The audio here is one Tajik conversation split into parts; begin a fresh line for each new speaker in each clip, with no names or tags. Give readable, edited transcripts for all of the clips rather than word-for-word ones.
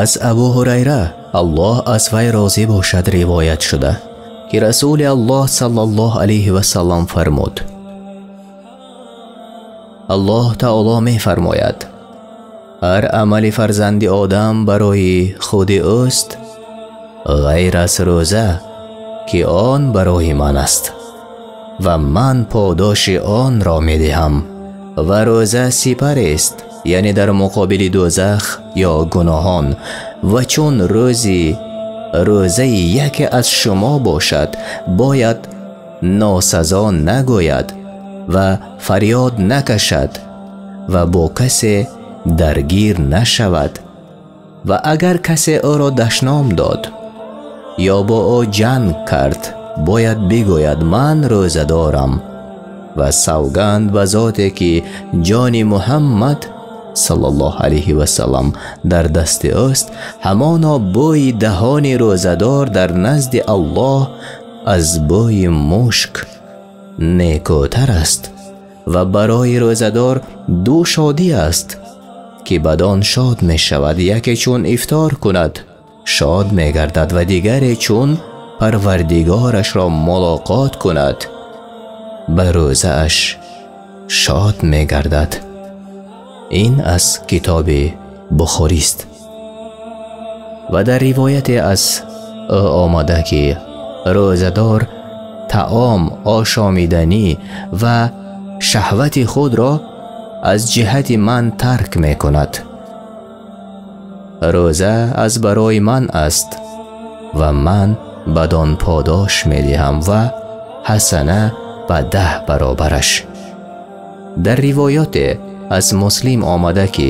Аз Абу Ҳурайра, Аллоҳ аз вай розӣ бошад, ривоят шуда, ки Расули Аллоҳ саллаллоҳу алайҳи васаллам фармуд: Аллоҳ таоло мефармояд: ҳар амали фарзанди Одам барои худи ӯст, ғайр аз рӯза, ки он барои ман аст ва ман подоши онро медиҳам. Ва рӯза сипар аст, яъне дар муқобили дӯзах ё гуноҳон. Ва чун рӯзи рӯзаи яке аз шумо бошад, бояд носазо нагӯяд ва фарёд накашад ва бо касе даргир нашавад. Ва агар касе ӯро дашном дод ё бо ӯ ҷанг кард, бояд бигӯяд: ман рӯза дорам. Ва савганд ба зоте ки ҷони Муҳаммад саллаллоҳу алайҳи васаллам дар дасти ӯст, ҳамоно бӯи даҳони рӯзадор дар назди Аллоҳ аз бӯи мушк некӯтар аст. Ва барои рӯзадор ду шодӣ аст, ки бадон шод мешавад: яке чун ифтор кунад шод мегардад ва дигаре чун парвардигорашро мулоқот кунад ба рӯзааш шод мегардад. Ин аз китоби Бухорӣ аст. Ва дар ривояте аз ӯ омада, ки рӯзадор таом, ошомиданӣ ва шаҳвати худро аз ҷиҳати ман тарк мекунад. Рӯза аз барои ман аст ва ман бадон подош медиҳам ва ҳасана ба 10 баробараш. Дар ривояте аз Муслим омада, ки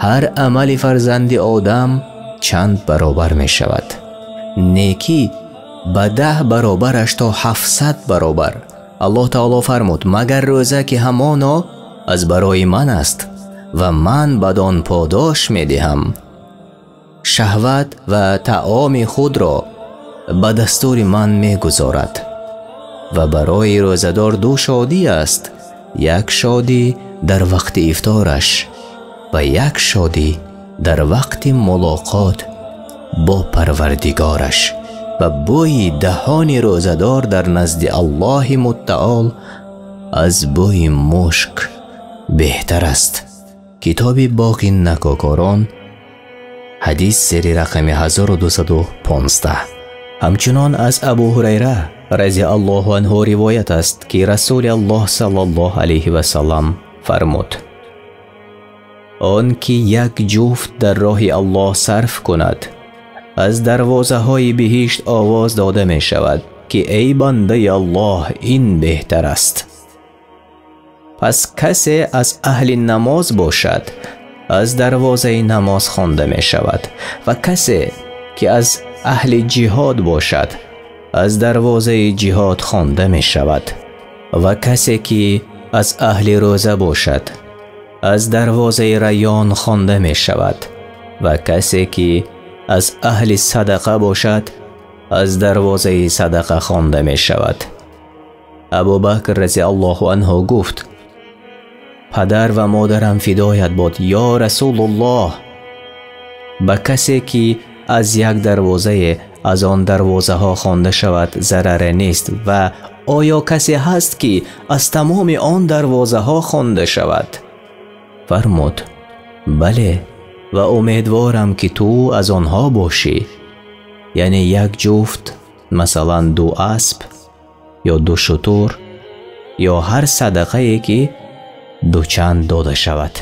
ҳар амали фарзанди Одам чанд баробар мешавад: некӣ ба 10 баробараш то 700 баробар. Аллоҳ таоло фармуд: магар рӯза, ки ҳамоно аз барои ман аст ва ман бадон подош медиҳам. Шаҳват ва таоми худро ба дастури ман мегузорад. Ва барои рӯзадор ду шодӣ аст: як шодӣ дар вақти ифтораш ва як шодӣ дар вақти мулоқот бо Парвардигораш. Ва бӯи даҳони рӯзадор дар назди Аллоҳи муттаол аз бӯи мушк беҳтар аст. Китоби Боғи Накокорон, ҳадис зери рақами 1215. Ҳамчунон аз Абу Ҳурайра разияллоҳу анҳу ривоят аст, ки Расули Аллоҳ саллаллоҳу алайҳи васаллам фармуд: он ки як ҷуфт дар роҳи Аллоҳ сарф кунад, аз дарвозаҳои биҳишт овоз дода мешавад, ки эй бандаи Аллоҳ, ин беҳтар аст. Пас касе аз аҳли намоз бошад, аз дарвозаи намоз хонда мешавад, ва касе ки аз аҳли ҷиҳод бошад, аз дарвозаи ҷиҳод хонда мешавад, ва касе ки аз аҳли рӯза бошад, аз дарвозаи райён хонда мешавад, ва касе ки аз аҳли садақа бошад, аз дарвозаи садақа хонда мешавад. Абубакр разияллоҳу анҳу гуфт: падар ва модарам фидоят бод, ё Расулуллоҳ, ба касе ки аз як дарвозае аз он дарвозаҳо хонда шавад зараре нест, ва оё касе ҳаст ки аз тамоми он дарвозаҳо хонда шавад? Фармуд: бале, ва умедворам ки ту аз онҳо бошӣ. Яъне як ҷуфт, масалан ду асп ё ду шутур ё ҳар садақае ки дучанд дода шавад.